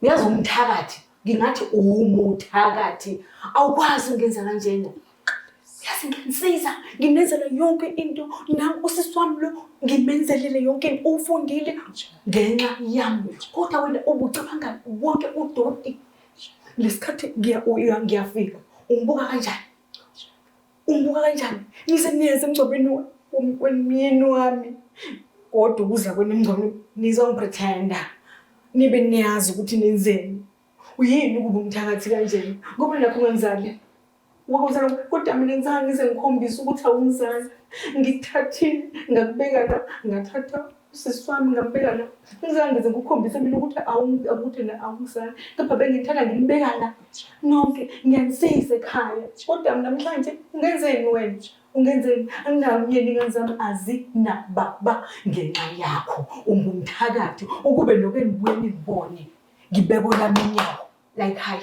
Uyazi umthakathi, ngingathi umuthakathi. Awukwazi ungenza kanjena. Yazi ngiyanisiza, nginenzela yonke into. Nami usisi wami lo ngimenzelele yonke into, ufundile ngenxa yami. Kodwa wena ubucabanga wonke udoti. Lesikhathi ngiyafika, ungibuka kanjani? Ungibuka kanjani? Nize niyenze emngcwabeni wemyeni wami. Kodwa ukuza kwenu emngcwabeni nizongipretenda. Nibe niyazi ukuthi nenzeni. Uyini ukuba umthakathi kanjena? Ngoba nakho ungangizali. Wakuzala kodwa mina ngizange ngize ngikhombise ukuthi awungizali. Ngikuthathile ngakubeka la ngathatha usisi wami ngambeka la. Ngizange ngize ngikukhombise mina ukuthi awukuthi na awungizali. Kepha bengithanda nginibeka la. Nonke ngiyanisiza ekhaya. Kodwa mina namhlanje ungenzeni wena? Ungenzeni? Anginawo umyeni ingane zami azinababa ngenxa yakho. Ungumthakathi ukube noke nibuye ningibone. Ngibeke olami inyawo la ekhaya.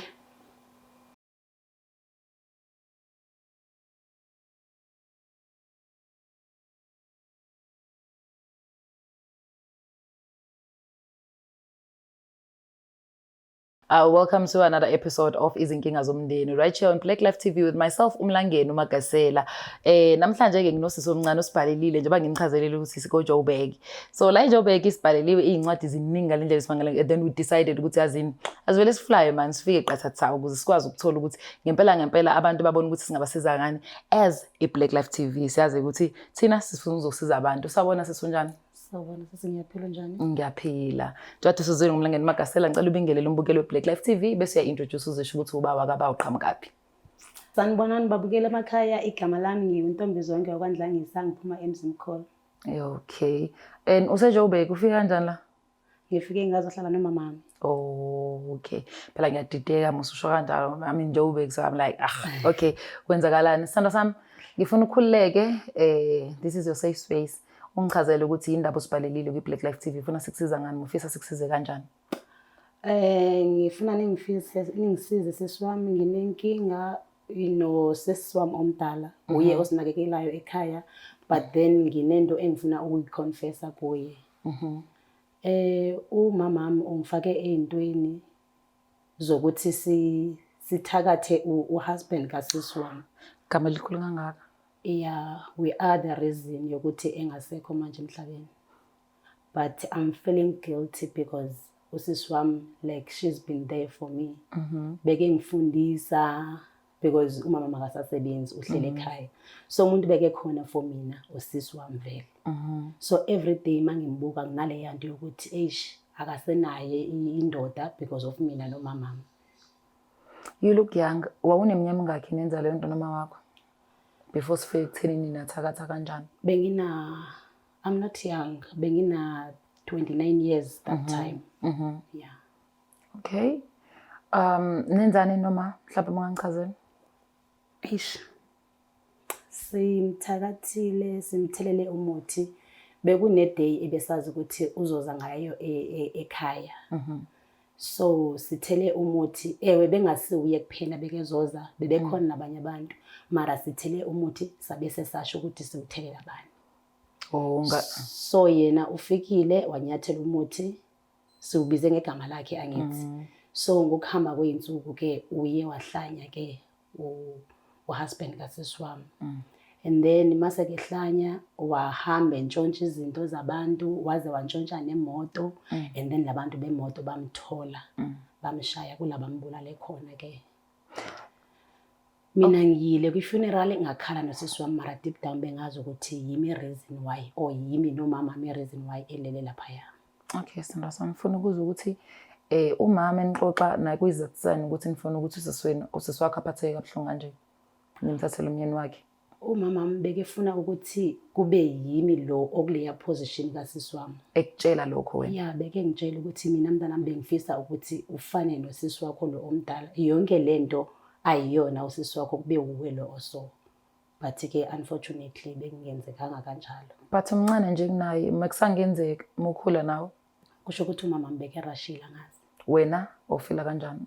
Welcome to another episode of Izinkinga Zomndeni right here on Black Life TV with myself Umlangeni uMagasela. Namhlanje ke nginosisi omncane osibhalelile njengoba ngimchazelile ukuthi siko Joburg. So la eJoburg isibhaleliwe izincwadi ziningi ngalendlela esimangala and then we decided ukuthi yazini asivele sifly man sifike qathatha ukuze sikwazi ukuthola ukuthi ngempela ngempela abantu babona ukuthi singabasiza ngani as i Black Life TV. Siyazi ukuthi thina sifuna ukuzosiza abantu. Sawubona sisi, unjani? Sawubona sisi, ngiyaphila, njani? Ngiyaphila. Njengoba usuzwile ngumlangeni Magasela, ngicela ubingelele umbukeli we-Black Life TV bese uya-introduce uzisho ukuthi ubaba kaba uqhamukaphi. Sanibonani babukeli emakhaya, igama lami nginguNtombi Zonke wakwaNdlangisa, ngiphuma eMzimkhulu. Okay. And useJoburg ufike kanjani la? Ngifike ngazohlala nomamami. Oh, okay. Phela ngiyadideka mususho kanjalo. I'm in Joburg so I'm like, ah, okay. Kwenzakalani? Sithando sami, ngifuna ukhululeke. This is your safe space. Ungichazele ukuthi indaba osibhalelile kwi-Black Life TV. Ufuna sikusiza ngani? Ufisa sikusize kanjani? Ngifuna ningifise ningisize sisi wami, nginenkinga no sisi wami omdala, uye osinakekelayo ekhaya, but then nginento engifuna ukuyiconfessa kuye. Umamami ungifake ey'ntweni zokuthi sithakathe uhusband kasisi wami. Gama elikhulu kangaka. Yeah, we are the reason yokuthi engasekho manje emhlabeni. But I'm feeling guilty because usisi wami, like, she's been there for me. Beke ngifundisa because umama makasasebenzi, uhlele ekhaya. So umuntu beke khona for mina usisi wami vele. So every day mangimbuka nginaleya nto yokuthi eish, akasenaye indoda because of mina nomamami. You look young. Wawuneminyaka emingakhi nenza leyo nto noma wakho? Before sifike ekutheni ninathakatha kanjani? Bengina I'm not young. Bengina 29 years that time. Yeah. Okay. Nenzani noma mhlawumbe ungangichazela? Eish. Simthakathile, simthelele umuthi. Bekune day ebesazi ukuthi uzoza ngayo ekhaya. So sithele umuthi, ewe bengasiwuye kuphela bekezoza, bebekhona nabanye abantu. Mara sithele umuthi sabe sesasho ukuthi siwuthelela bani. Oh, unga So yena ufikile wanyathela umuthi, siwubize ngegama lakhe angithi. So ngokuhamba kwey'nsuku ke uye wahlanya ke uhusband kasisi wami. And then mase kehlanya wahamba entshontsha izinto zabantu, waze wantshontsha nemoto, and then labantu bemoto bamthola, bamshaya kula bambulale khona ke. Mina ngiyile kwi-funeral ngakhala nosisi wami, mara deep down bengazi ukuthi yimi reason why or yimi nomama mi reason why elele laphaya. Okay, sithando sami, ngifuna ukuzwa ukuthi umama enixoxa naye kuyizathu zani ukuthi nifuna ukuthi usisi wenu, usisi wakho aphatheke kabuhlungu kanje. Nimthathele umyeni wakhe. Umama wami bekefuna ukuthi kube yimi lo okuleya position kasisi wami. Ekutshela lokho wena. Ya, beke ngitshela ukuthi mina mntanami bengifisa ukuthi ufane nosisi wakho lo omdala. Yonke lento ayiyona usisi wakho kube wuwe lo oso. But ke unfortunately bekungenzekanga kanjalo. But umncane nje kunaye, makusangenzeka mukhula nawe. Kusho ukuthi umama mbeke rashila ngazi. Wena ofila kanjani?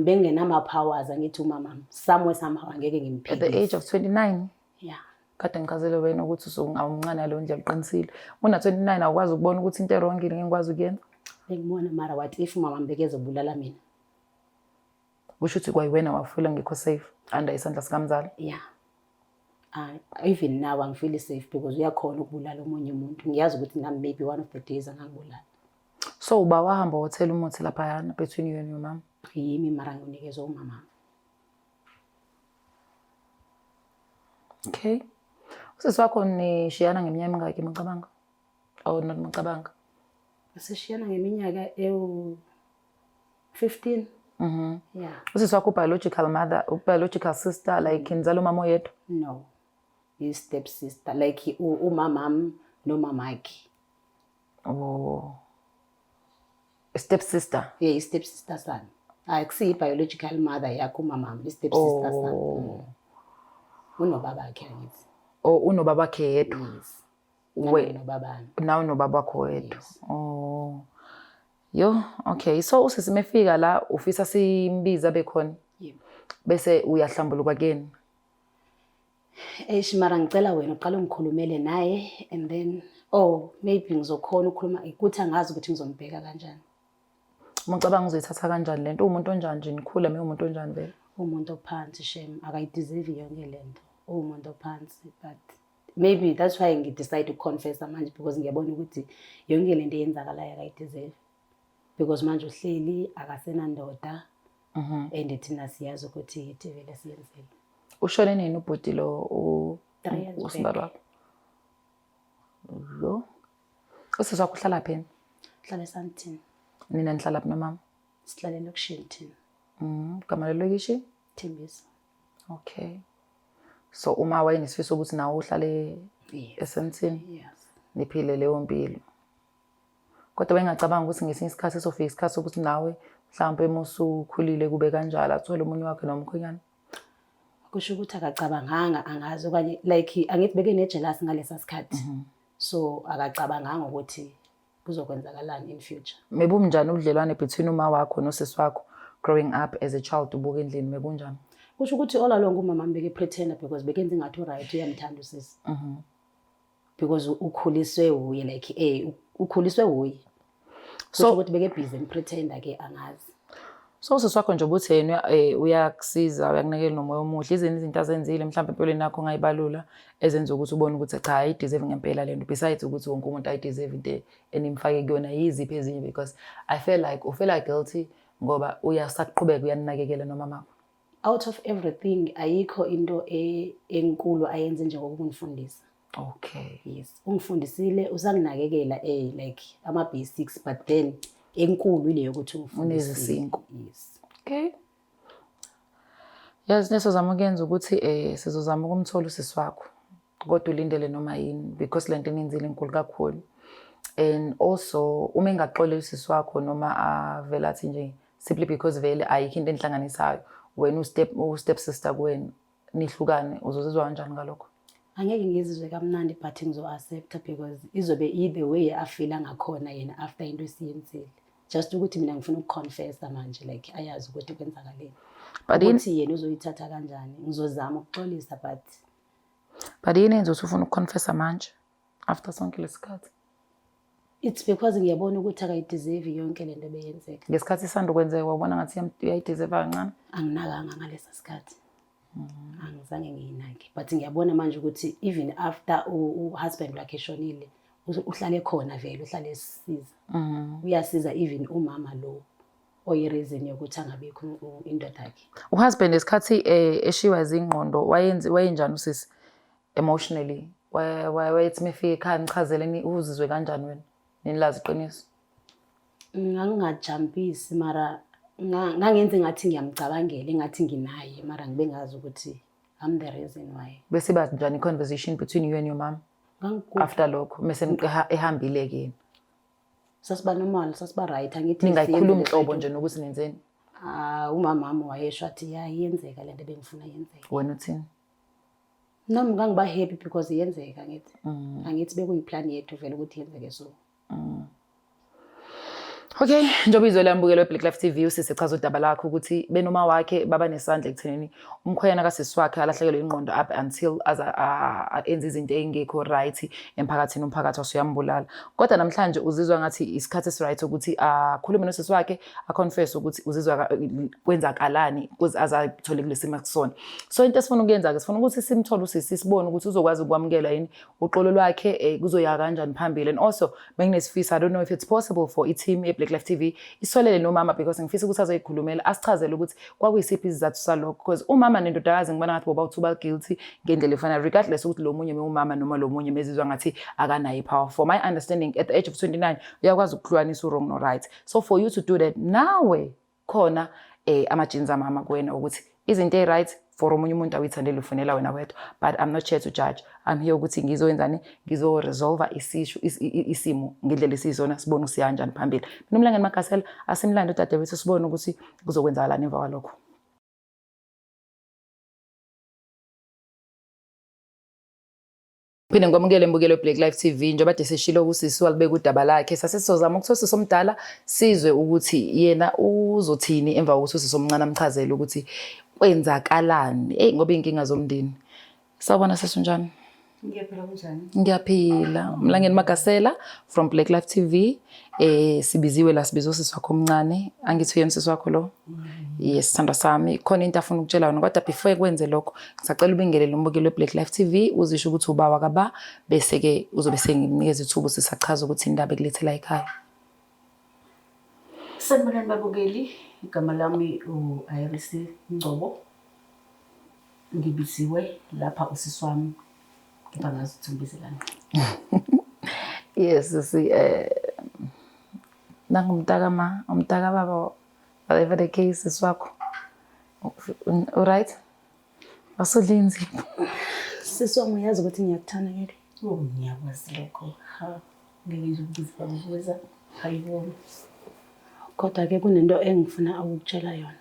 Bengenama powers angithi umama somewhere somehow angeke At the ngimphikise. age of 29. Yeah. Kade ngichazele wena ukuthi usungawumncane ngaleyo ndlela, uqinisile. Una 29 awukwazi ukubona ukuthi into e-wrong ngeke ngikwazi ukuyenza. Bengibona mara what if umama bekezobulala mina? Kusho ukuthi kwayiwena wafila ngekho safe under isandla sikamzali. Yeah. Even now angifeel safe because uyakhona ukubulala omunye umuntu. Ngiyazi ukuthi nami maybe one of the days angangibulala. So uba wahamba wathela umuthi laphayana between you and your mom? Yimi mara ngiwunikezwe umama. Okay. Usisi wakho nishiyana ngeminyaka emingaki mucabanga? Oh, not mucabanga. Sishiyana ngeminyaka ewu 15. Yeah. Usisi wakho biological mother, biological sister like nizala umama oyedwa? No. I-step sister like umamam nomamakhe. Oh. Step sister. Yeah, i-step sister sami. Akusiyi biological mother yakho umamam, i-step sister sami. Oh. Unobabakhe angithi. Oh, unobabakhe yedwa. Yes. We Nobabami. Nawe nobabakho wedwa. Oh. Yo, okay. So usisi mefika la ufisa simbiza bekhona. Yebo. Bese uyahlambuluka kuyena. Eish, mara ngicela wena uqale ungikhulumele naye and then, oh, maybe ngizokhona ukukhuluma ukuthi angazi ukuthi ngizombheka kanjani. Uma ucabanga uzoyithatha kanjani lento, uwumuntu onjani nje nikhula me umuntu onjani vele? Umuntu ophansi shem, akayideserve yonke lento. Uwumuntu ophansi, but maybe that's why ngidecide ukuconfessa manje because ngiyabona ukuthi yonke lento eyenzakalayo akayideserve. Because manje uhleli akasenandoda and thina siyazi ukuthi yithi vele siyenzile. Ushone nini ubhuti lo 3 years usibali wakho? Lo. Usisi wakho uhlala phi? Hlala eSandton. Nina nihlala phi nomama? Sihlala elokishini thina. Igama lelokishi? Thembisa. Okay. So uma wayenesifiso ukuthi nawe uhlale Yes. eSandton? Yes. Niphile leyo mpilo. Kodwa wayengacabanga ukuthi ngesinye isikhathi sofika isikhathi sokuthi nawe mhlawumbe uma usukhulile kube kanjalo athole omunye wakhe nomkhwenyana. Kusho ukuthi akacabanganga, angazi, okanye like angithi beke ne-jealous ngalesa sikhathi. So akacabanganga ukuthi kuzokwenzakalani in future. Mebunjani ubudlelwane between uma wakho nosisi wakho growing up as a child ubuka endlini, mebunjani? Kusho ukuthi all along umama beke pretender because bekenza ingathi uright, uyamthanda usisi. Because ukhuliswe uye, like ukhuliswe uye. So Kusho ukuthi beke busy pretender ke, angazi. So usisi wakho nje ubuthi yena uyakusiza, uyakunakekela nomoya omuhle, izinto izinto azenzile mhlawumbe empilweni yakho ongayibalula ezenza ukuthi ubone ukuthi cha, ayideserve ngempela lento, besides ukuthi wonke umuntu ayideserve into enimfake kuyona, yiziphi ezinye? Because I feel like ufeel guilty ngoba uyasaqhubeka uyaninakekela nomama wakho. Out of everything ayikho into enkulu ayenze njengokungifundisa. Yes, ungifundisile, usanginakekela like ama basics, but then enkulu ile yokuthi ungifundisile. Unezisinko. Yes. Okay. Yazi nesozama ukuyenza ukuthi sizozama ukumthola usisi wakho. Kodwa ulindele noma yini because lento enenzile inkulu kakhulu. And also uma engaxoleli usisi wakho noma avela athi nje simply because vele ayikho into enihlanganisayo, wena u-step sister kuwena, nihlukane, uzozizwa kanjani ngalokho? Angeke ngizizwe kamnandi, but ngizo-accepta because izobe either way afila ngakhona yena after into esiyenzile. Just ukuthi mina ngifuna ukuconfessa manje, like ayazi ukuthi kwenzakaleni. But ukuthi yena uzoyithatha kanjani, ngizozama ukuxolisa, but But yini enza ukuthi ufuna ukuconfessa manje after sonke lesikhathi? It's because ngiyabona ukuthi akayideserve yonke lento ebeyenzeka. Ngesikhathi isanda kwenzeka wabona ngathi uyayideserve kancane? Anginakanga ngalesa sikhathi. Angizange ngiyinake, but ngiyabona manje ukuthi even after u-husband wakhe eshonile, uhlale khona vele, uhlale esisiza. Uyasiza even umama lo oyi-reason yokuthi angabikho indoda yakhe. Uhusband esikhathi eshiwa izingqondo wayenjani usisi emotionally? Wayethi mefika ekhaya nichazele uzizwe kanjani wena? Nilazi iqiniso? Ngangingajampisi mara ngangenza ngathi ngiyamcabangela, engathi nginaye, mara ngibe ngazi ukuthi I'm the reason why. Bese ba njani conversation between you and your mom? After lokho mase ehambile kini. Sasiba normal, sasiba right, angithi ningayikhulumi inhlobo nje nokuthi nenzeni. Umama wami wayesho athi ya iyenzeka lento ebengifuna yenzeke. Wena uthini? Nami ngangiba happy because iyenzeka ngithi. Angithi bekuyiplan yethu vele ukuthi yenzeke so. Okay, njengoba izwe lambukelo weBlack Life TV usisi chaza udaba lakho ukuthi benoma wakhe baba nesandla ekuthenini umkhweyana kasisi wakhe alahlekelwe ingqondo up until aze enze izinto ey'ngekho right emphakathini, umphakathi wasuyambulala. Kodwa namhlanje uzizwa ngathi isikhathi esi-right ukuthi akhulume nosisi wakhe aconfess ukuthi uzizwa kwenzakalani kuze azathole kule simo akusona. So into esifuna ukuyenza-ke sifuna ukuthi simthole usisi sibone ukuthi uzokwazi ukwamukela yini uxolo lwakhe, kuzoya kanjani phambili. And also benginesifiso, I don't know if it's possible for i-team ye-Black Life TV isolele nomama because ngifisa ukuthi azoyikhulumela asichazele ukuthi kwakuyisiphi isizathu salokho, because umama nendodakazi ngibona ngathi boba ba guilty ngendlela efanayo regardless ukuthi lo munye umama noma lo munye mezizwa ngathi akanayo i-power. For my understanding, at the age of 29 uyakwazi ukuhlukanisa u-wrong no-right. So for you to do that, nawe khona ama-genes amama kuwena ukuthi izinto ey-right for omunye umuntu awuyithandeli ufunela wena wedwa. But I'm not here to judge, I'm here ukuthi ngizoyenzani, ngizoresolva isishu isimo ngendlela esiyizona, sibone ukuthi siya kanjani phambili. Mina uMlangeni Magasela, asimlande udadewethu sibone ukuthi kuzokwenzakalani emva kwalokho. Phinde ngikwamukele mbukelo Black Life TV. Njengoba kade seshilo usisi walibeka udaba lakhe, sase sizozama ukuthi usisi omdala sizwe ukuthi yena uzothini emva kokuthi usisi omncane amchazele ukuthi kwenzakalani. Hey, ngoba iy'nkinga zomndeni. Sawubona sisi, unjani? Ngiyaphila, kunjani? Ngiyaphila. Mlangeni Magasela from Black Life TV. Sibiziwe la, sibiza usisi wakho omncane. Angithi uyena usisi wakho lo? Yes, sithandwa sami. Khona into afuna ukutshela yona kodwa before kwenze lokho, ngisacela ubingelele umbukeli weBlack Life TV, uzisho ukuthi ubawa kaba, bese ke uzobe sengimnikeza ithuba sisachaza ukuthi indaba ekulethela ekhaya. Sanibonani babukeli, igama lami u-Iris Ngcobo. Ngibiziwe lapha usisi wami, kepha ngazi ukuthi ngibizelani. Yes, sisi, nangumntaka ma, umntaka baba, whatever the case, sisi wakho. Alright? Wasudla inzipho. Sisi wami, uyazi ukuthi ngiyakuthanda ngeke? Oh, ngiyakwazi lokho. Ha, ngeke nje ukubiza bakubuza. Hayibo. Kodwa ke kunento engifuna ukukutshela yona.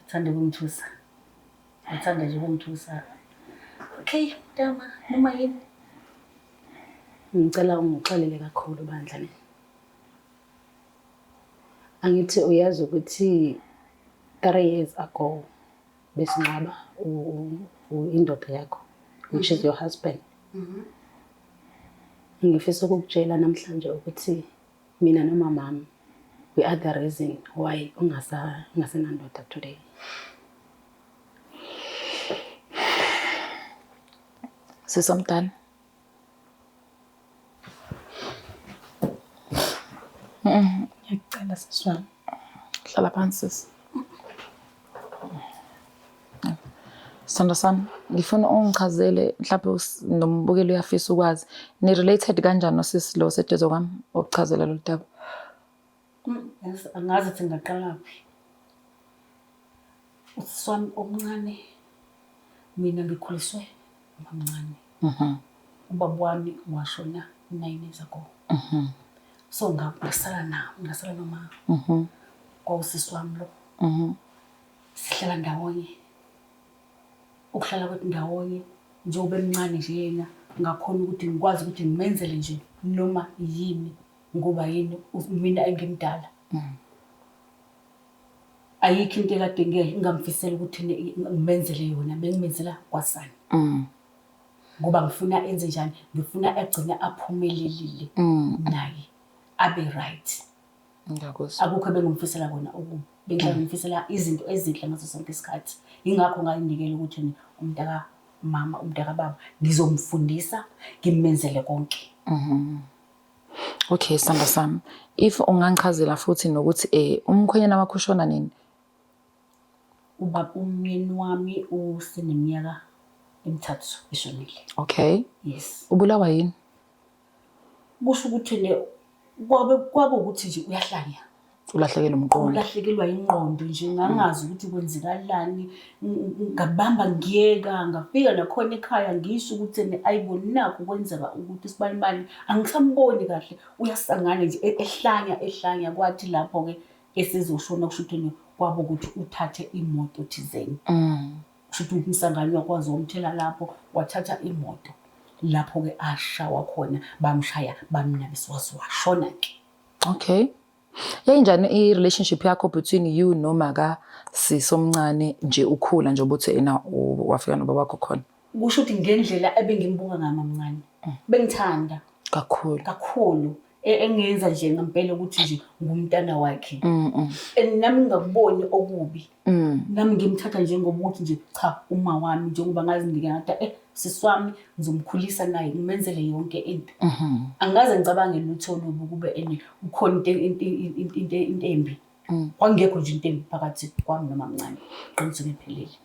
Uthanda ukungithusa. Uthanda nje ukungithusa. Okay, mntama, noma yini? Ngicela ungixolele kakhulu bandla ne. Angithi uyazi ukuthi 3 years ago besingcwaba indoda yakho, which is your husband. Ngifisa ukukutshela namhlanje ukuthi mina nomamami, we are the reason why ungasenandoda today. Sisi omdala. Ngiyakucela sisi wami. Hlala phansi sisi. Sithandwa sami, ngifuna ungichazele mhlawumbe nombukeli uyafisa ukwazi. Ni related kanjani nosisi lo oseduze kwami okuchazela lolu daba? Yazi, angazi ukuthi ngingaqalaphi. Usisi wami omncane, mina ngikhuliswe umamncane. Ubaba wami washona 9 years ago. So ngasala na, ngasala noma. Kwawusisi wami lo. Sihlala ndawonye. Ukuhlala kwethu ndawonye njengoba emncane nje yena, ngakhona ukuthi ngikwazi ukuthi ngimenzele nje noma yini ngoba yini mina engimdala. Ayikho into ekade ngingamfisela ukuthi ngimenzele yona, bengimenzela kwasani. Ngoba ngifuna enze njani? Ngifuna agcine aphumelelile naye abe right. Ngiyakuzwa. Akukho ebengimfisela kona okubi. Bengihlala ngimfisela izinto ezinhle ngaso sonke isikhathi. Yingakho ngayinikela ukuthi umntaka mama, umntaka baba ngizomfundisa, ngimenzele konke. Okay, sithandwa sami. If ungangichazela futhi nokuthi umkhwenyana wakho ushona nini? Ubaba umyeni wami useneminyaka emithathu eshonile. Okay. Yes. Ubulawa yini? Kusho ukuthi ne kwabe kwabe ukuthi nje uyahlanya. Ulahlekelwa umqondo. Ulahlekelwa ingqondo nje, ngangazi ukuthi kwenzekalani. Ngabamba ngiyeka, ngafika nakhona ekhaya ngisho ukuthi ene ayibo nakhu kwenzeka ukuthi sibanibani angisamboni kahle, uyasangana nje ehlanya ehlanya. Kwathi lapho-ke esezoshona kusho ukuthi ene kwabo ukuthi uthathe imoto thizeni. Kusho ukuthi umsangano wakwazi wamthela lapho wathatha imoto. Lapho-ke ashawa khona, bamshaya bamnabisa waze washona-ke. Okay. Yayinjani i-relationship yakho between you noma ka sisi omncane nje ukhula nje ubuthi ena wafika nobaba wakho khona? Kusho ukuthi ngendlela ebengimbuka ngayo mamncane. Bengithanda kakhulu. Kakhulu. Engenza nje ngempela ukuthi nje ngumntana wakhe. And nami ngingakuboni okubi. Nami ngimthatha njengoba ukuthi nje cha uma wami njengoba ngazi ngike ngathi sisi wami ngizomkhulisa naye ngimenzele yonke into. Angikaze ngicabange lutho olubi kube ene ukhona into embi. Kwakungekho nje into embi phakathi kwami noma mncane. Qiniso ngiphelele.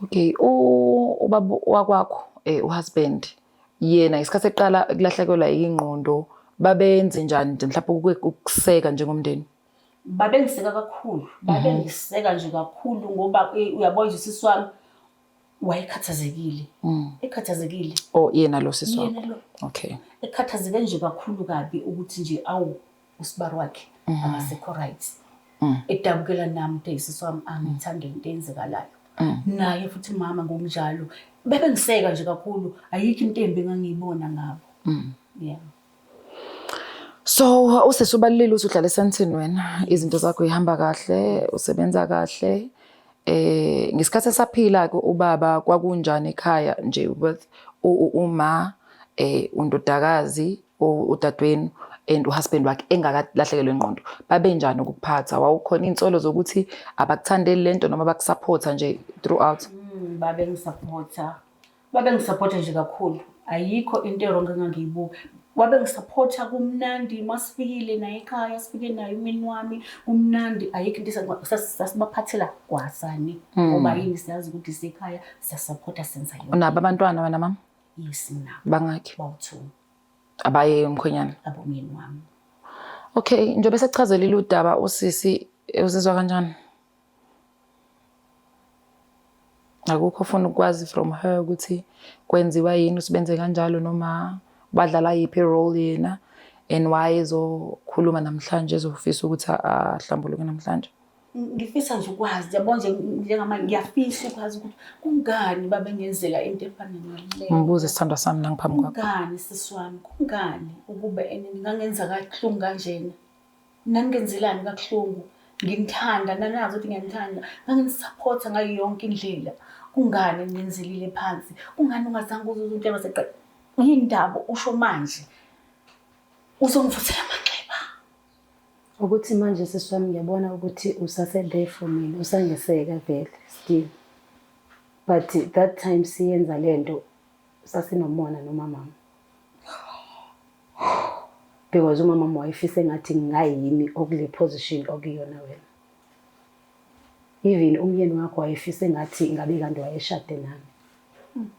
Okay, ubaba wakwakho uhusband yena ngesikhathi eqala ukulahlekelwa ingqondo babenze njani nje mhlawumbe ukuseka njengomndeni? Babengiseka kakhulu, babengiseka nje kakhulu ngoba uyabona nje sisi wami wayekhathazekile. Ekhathazekile. Oh yena lo sisi wakho. Yena lo. Okay. Ekhathazeke nje kakhulu kabi ukuthi nje awu usibari wakhe akasekho right. Edabukela nami ukuthi sisi wami angithande into eyenzekalayo. Naye futhi mama ngokunjalo bebengiseka nje kakhulu, ayikho into embi engangiyibona ngabo. Yeah. So usisi ubalulile ukuthi uhlala eSandton wena, izinto zakho ihamba kahle, usebenza kahle. Ngesikhathi esaphila ke ubaba kwakunjani ekhaya nje with uma undodakazi udadewenu and uhusband wakhe engakalahlekelwe ingqondo, babenjani ukukuphatha? Wawukhona iy'nsolo zokuthi abakuthandeli lento noma bakusupporta nje throughout? Babengisupporta. Babengisupporta nje kakhulu. Ayikho into e-wrong engangiyibuka. Babengisupporta kumnandi masifikile naye ekhaya, sifike naye umyeni wami kumnandi, ayikho into sasibaphathela kwasani. Ngoba yini siyazi ukuthi isekhaya siyasupporta senza yonke. Unabo abantwana wena mama? Yes, nginabo. Bangaki? Bawu-2. Abaye umkhwenyana? Abomyeni wami. Okay, njengoba sechazelile udaba usisi uzizwa kanjani? Akukho ofuna ukwazi from her ukuthi kwenziwa yini usibenze kanjalo noma badlala yiphi role yena and why ezokhuluma namhlanje ezofisa ukuthi ahlambuluke namhlanje. Ngifisa nje ukwazi, yabo nje njengamanje ngiyafisa ukwazi ukuthi kungani babengenzela into efana naleyo. Ngibuze sithandwa sami nangiphambi kwakho. Kungani sisi wami, kungani ukube ningangenza kabuhlungu kanjena? Nangenzelani kabuhlungu? Nginithanda, nanazi ukuthi ngiyanithanda. Nganginisupporta ngayo yonke indlela. Kungani ningenzelile phansi? Kungani ungazange uze uzongitshela seqe? Yindaba usho manje. Uzongivuthela amanxeba. Ukuthi manje sisi wami ngiyabona ukuthi usase there for mina, usangiseka vele still. But that time siyenza lento sasinomona nomama. Because umama wayefisa engathi ngingayimi okule position okuyona wena. Even umyeni wakho wayefisa engathi ngabe kanti wayeshade nami.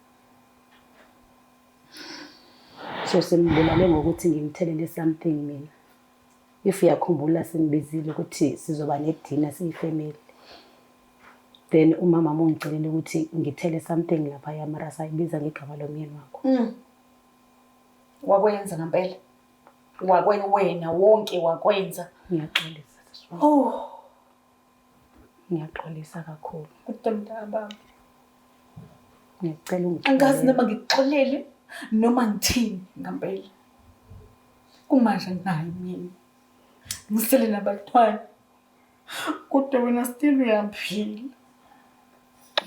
So simbulale ngokuthi ngimthelele something mina. If uyakhumbula simbizile ukuthi sizoba nedina siyifamily. Then umama ungicelile ukuthi ngithele something lapha yamara sayibiza ngegama lomyeni wakho. Wakwenza ngempela. Wakwenza wena wonke wakwenza. Ngiyaxolisa sisi wami. Oh. Ngiyaxolisa kakhulu. Kodwa mntakababa. Ngiyacela ungixolele. Angazi noma ngikuxolele noma ngithini ngempela. Kumanje nginayo umyeni. Ngisele nabantwana. Kodwa wena still uyaphila.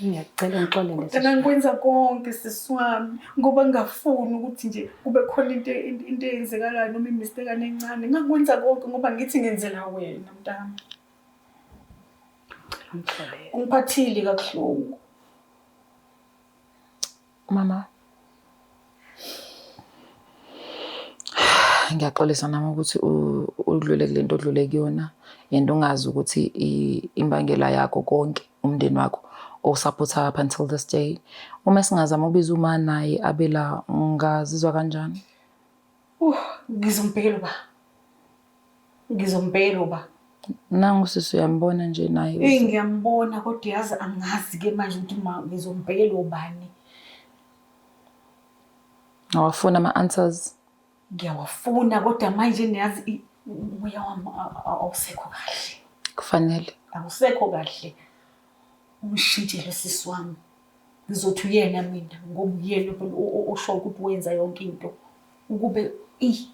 Ngiyacela ungixolele. Kodwa ngangikwenza konke sisi wami ngoba ngingafuni ukuthi nje kube khona into eyenzekalayo noma imistake encane. Ngangikwenza konke ngoba ngithi ngenzela wena mntami. Ungiphathile kabuhlungu. Mama, ngiyaxolisa nami ukuthi udlule kule nto odlule kuyona and ungazi ukuthi imbangela yakho konke umndeni wakho osupporta up until this day. Uma singazama ukubiza uma naye abe la, ungazizwa kanjani? Ngizombhekela uba. Ngizombhekela uba. Nangu sisi uyambona nje naye. Eyi ngiyambona kodwa yazi angazi ke manje ukuthi ma ngizombhekela ubani. Awafuna ama-answers? Ngiyawafuna kodwa manje niyazi umoya wami awusekho kahle. Kufanele. Awusekho kahle. Ungishintshele sisi wami. Ngizothi uyena mina ngoba uyena phela osho ukuthi wenza yonke into. Ukube i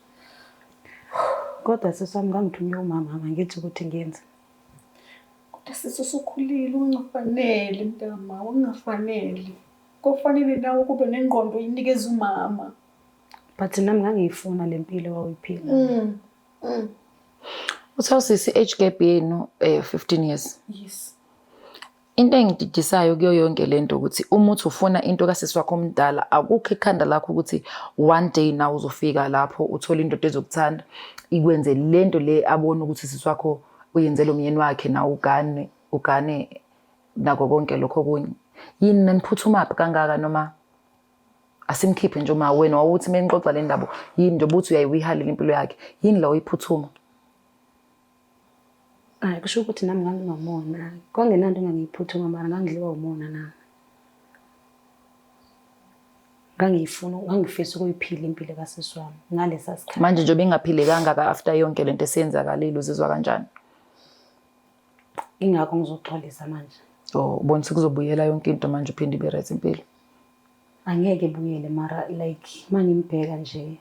Kodwa sisi wami ngangithunywe umama angithi ukuthi ngiyenze. Kodwa sisi usukhulile ungafanele mntama, ungafanele. Kofanele nawe kube nengqondo uyinikeza umama. But nami ngangiyifuna le mpilo wawuyiphila. Uthe usisi age gap yenu 15 years. Yes. Into engididisayo kuyo yonke lento ukuthi uma uthi ufuna into kasisi wakho omdala akukho ekhanda lakho ukuthi one day nawe uzofika lapho uthole indoda ezokuthanda ikwenze lento le abona ukuthi sisi wakho uyenzele umyeni wakhe nawe ugane ugane nako konke lokho okunye. Yini naniphuthumaphi kangaka noma asimkhiphe nje uma wena wawuthi uma nixoxa le ndaba yini nje ubuthi uyayiwihalela impilo yakhe yini la uyiphuthuma? Hayi kusho ukuthi nami nganginomona. Kwangenanto engangiyiphuthuma mara ngangidliwa umona nami. Ngangiyifuna, ngangifisa ukuyiphila impilo kasisi wami ngalesa sikhathi. Manje njengoba ingaphili kangaka after yonke lento esiyenzakalile uzizwa kanjani? Ingakho ngizoxolisa manje. Oh, ubona ukuthi kuzobuyela yonke into manje uphinde ibe right impilo. Angeke ibuyele mara like mangimbheka nje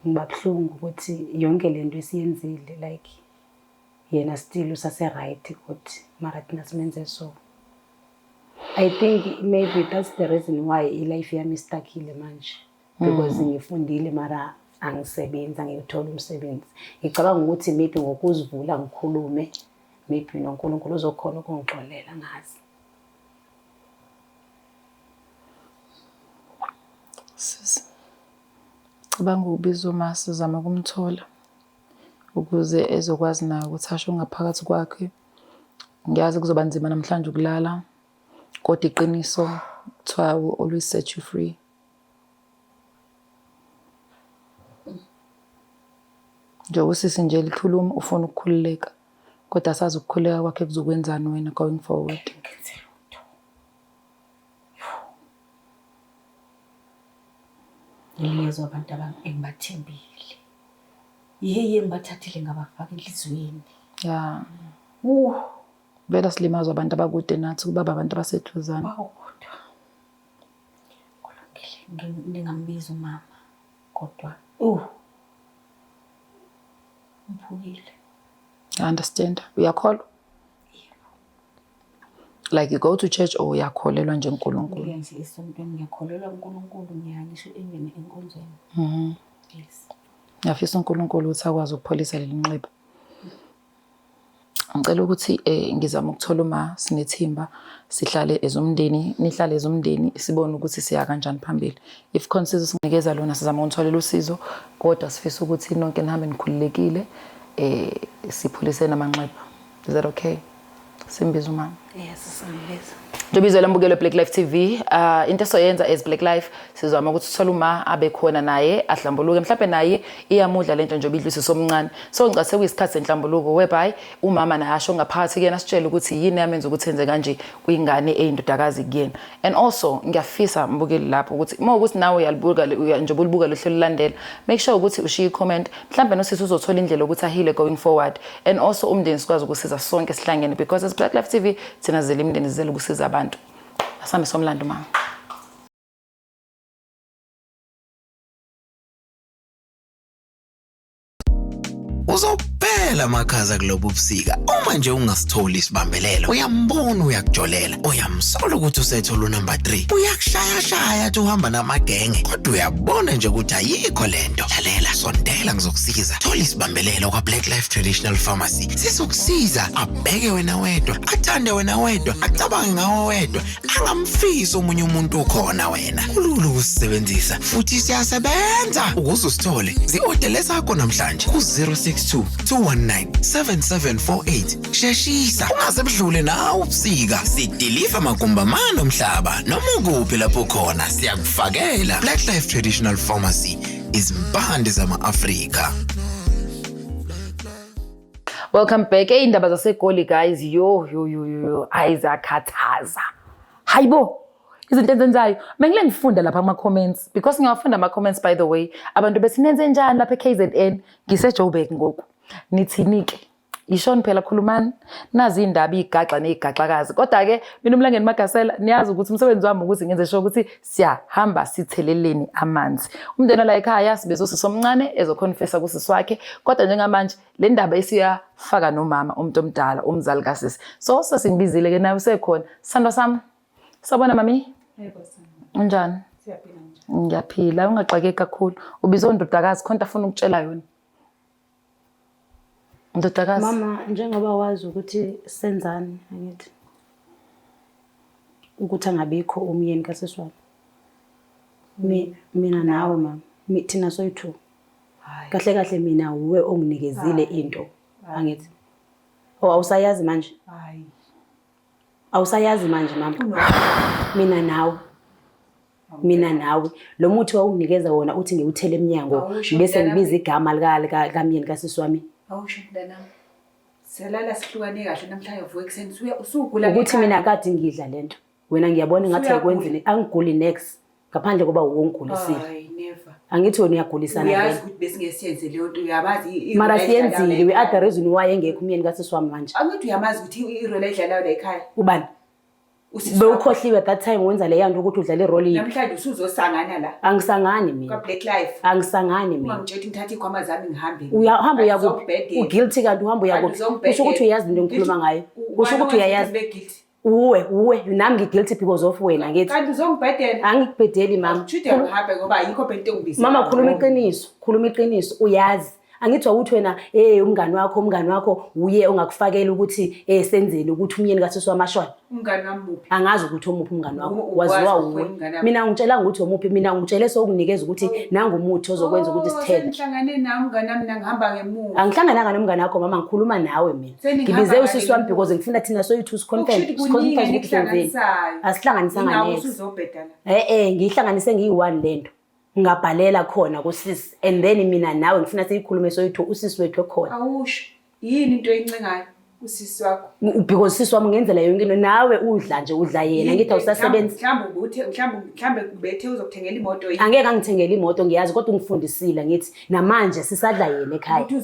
ngiba buhlungu ukuthi yonke lento esiyenzile like yena still usase right ukuthi mara thina simenze so. I think maybe that's the reason why i-life yami istakile manje because ngifundile mara angisebenzi, angiyutholi umsebenzi. Ngicabanga ukuthi maybe ngokuzivula ngikhulume maybe noNkulunkulu uzokhona ukungixolela ngazi. Sisi, cabanga ukubiza uma sizama ukumthola ukuze ezokwazi naye ukuthi asho ngaphakathi kwakhe. Ngiyazi kuzoba nzima namhlanje ukulala, kodwa iqiniso kuthiwa will always set you free. Njengoba usisi nje likhuluma ufuna ukukhululeka, kodwa asazi ukukhululeka kwakhe kuzokwenzani wena going forward. Ngenze lutho. Ngilizwa abantu engibathembile. Yeye ngibathathile ngabafaka enhliziyweni. Ya. Vele asilimazwa abantu abakude nathi kuba abantu abaseduzane. Wawu kodwa. Kulungile ngingambiza umama kodwa ngiphukile. I understand. Uyakholwa? Like you go to church or uyakholelwa nje uNkulunkulu? Ngiya nje esontweni ngiyakholelwa uNkulunkulu ngiya ngisho even enkonzweni. Yes. Ngiyafisa uNkulunkulu ukuthi akwazi ukupholisa leli nxeba. Ngicela ukuthi ngizame ukuthola uma sinethimba sihlale ezumndeni, nihlale ezumndeni sibone ukuthi siya kanjani phambili. If khona usizo sinikeza lona sizama ukunitholela usizo kodwa sifisa ukuthi nonke nihambe nikhululekile sipholise namanxeba. Is that okay? Simbiza umama. Yes, simbiza. Njengoba izwe lambukelo Black Life TV, into esoyenza as Black Life sizama ukuthi sithole uma abe khona naye ahlambuluke, mhlawumbe naye iyamudla lento njengoba idlisa somncane. So ngicela sekuyisikhathi senhlambuluko whereby umama naye asho ngaphakathi kuyena sitshele ukuthi yini yamenza ukuthi enze kanje kwingane eyindodakazi kuyena. And also ngiyafisa mbukeli lapho ukuthi uma ukuthi nawe uyalibuka njengoba ulibuka lo hlelo lulandela, make sure ukuthi ushiye i-comment, mhlawumbe nosisi uzothola indlela yokuthi ahile going forward. And also umndeni sikwazi ukusiza sonke sihlangene because as Black Life TV thina zele imindeni zizele ukusiza abantu. Asambe somlando mama. Uzophela amakhaza kulobu busika uma nje ungasitholi isibambelelo. Uyambona uyakujolela, uyamsola ukuthi usethola unumber 3. Uyakushayashaya athi uhamba namagenge, kodwa uyabona nje ukuthi ayikho lento. Lalela, sondela ngizokusiza. Thola isibambelelo kwa Black Life Traditional Pharmacy. Sizokusiza abheke wena wedwa, athande wena wedwa, acabange ngawe wedwa, angamfisi omunye umuntu ukhona wena. Kulula ukusisebenzisa futhi siyasebenza. Ukuze usithole, zi-odele sakho namhlanje ku-062 219 7748. Sheshisa, ungaze budlule nawe ubusika. Sidiliva magumbamane omhlaba noma ukuphi lapho khona siyakufakela. Black Life Traditional Pharmacy, izimpande zama-Afrika. Welcome back. Hey, indaba zaseGoli guys. Yo yo yo yo. Hayi ziyakhathaza. Hayibo. Izinto enzenzayo. Bengile ngifunda lapha kuma comments because ngiyawafunda ama comments by the way. Abantu bethi nenze njani lapha eKZN? Ngise Joburg ngoku. Nithinike. Yishoni phela khulumani nazi iy'ndaba iy'gaxa ney'gaxakazi. Kodwa-ke mina uMlangeni Magasela niyazi ukuthi umsebenzi wami ukuthi ngenze sure ukuthi siyahamba sitheleleni amanzi. Umndeni la ekhaya sibiza usisi omncane ezokhonfesa kusisi wakhe kodwa njengamanje le ndaba isiyafaka nomama umuntu omdala umzali kasisi. So sesingibizile ke naye usekhona. Sithandwa sami. Sawubona mami. Yebo sami. Unjani? Siyaphila njani? Ngiyaphila, ungaxakeki kakhulu. Ubizwe undodakazi khona afuna ukutshela yona. Ndodakazi. Mama, njengoba wazi ukuthi senzani angithi ukuthi angabikho umyeni kasisi wami. Mina nawe mama, thina soyi-two. Kahle kahle mina wuwe onginikezile into angithi. Oh, awusayazi manje? Hayi. Awusayazi manje mama. Mina nawe. Mina nawe. Lo muthi wawunginikeza wona uthi ngiwuthele emnyango Awusho bese mntanami. ngibiza igama lika likamyeni kasisi wami. Awusho mntanami. Selala sihlukane kahle namhlanje uvuka ekuseni usuya usugula. Ukuthi ngekhanda. mina kade ngidla lento. Wena ngiyabona ngathi Usuyagula. ayikwenzi angiguli next ngaphandle koba uwongigulisile. Hayi never. Angithi wena uyagulisana Uyazi vele. ukuthi besingesiyenze leyo nto uyabazi Mara i-role ayidlalayo siyenzile la we are the ekhaya. reason why engekho umyeni kasisi wami manje. Angithi uyamazi ukuthi i-role ayidlalayo la ekhaya. Ubani? Usisi wakho. Bewukhohliwe that time wenza leya nto ukuthi udlala irole yiphi. Namhlanje usuzosangana la Angisangani mina. kwa Black Life. Angisangani mina. Ungangitshela ukuthi ngithathe iy'khwama zami ngihambe. Uyahamba uya kuphi? Uzongibhedela. Uguilty kanti uhamba uya Kanti kuphi? uzongibhedela. Kusho ukuthi uyazi into engikhuluma ngayo. Kusho ukuthi uyayazi. Ube guilty. Uwe, uwe, nami ngiguilty because of wena ngithi. Kanti uzongibhedela. Angikubhedeli mama. Shuthi ngihambe ngoba ayikho phela into engibizela. Mama khuluma iqiniso, khuluma iqiniso, uyazi. Angithi wawuthi wena eh umngani wakho, umngani wakho uye ongakufakela ukuthi eh senzeni ukuthi umyeni kasisi wamashona. Umngani wami muphi? Angazi ukuthi omuphi umngani wakho, Ukwazi waziwa ukuthi uwe. umngani wami. Mina ungitshelanga ukuthi omuphi, mina ungitshele sokunikeza ukuthi nangumuthi ozokwenza ukuthi Oh, sithele. Sengihlangane nawe umngani wami mina ngihamba ngemuva. Angihlangananga nomngani wakho mama, ngikhuluma nawe mina. Seningihamba Ngibize usisi wami ngale because ngifuna thina soyi-two siconfess Okusho ukuthi kuningi ukuthi senzeni. enikuhlanganisayo. Asihlanganisanga Ingakho next. usuzobheda la. Eh eh ngiyihlanganise ngiyi-one lento. Ngabhalela khona kusisi and then mina nawe ngifuna siyikhulume soyi-two usisi wethu ekhona. Awusho. Yini into oyincengayo usisi wakho? Because sisi wami ngenzela yonke into nawe udla nje udla yena ngithi awusasebenzi. Mhlawumbe ubuthe mhlawumbe mhlawumbe ubethe uzokuthengela imoto yini? Angeke angithengele imoto ngiyazi kodwa ungifundisile ngithi namanje sisadla yena ekhaya. Ukuthi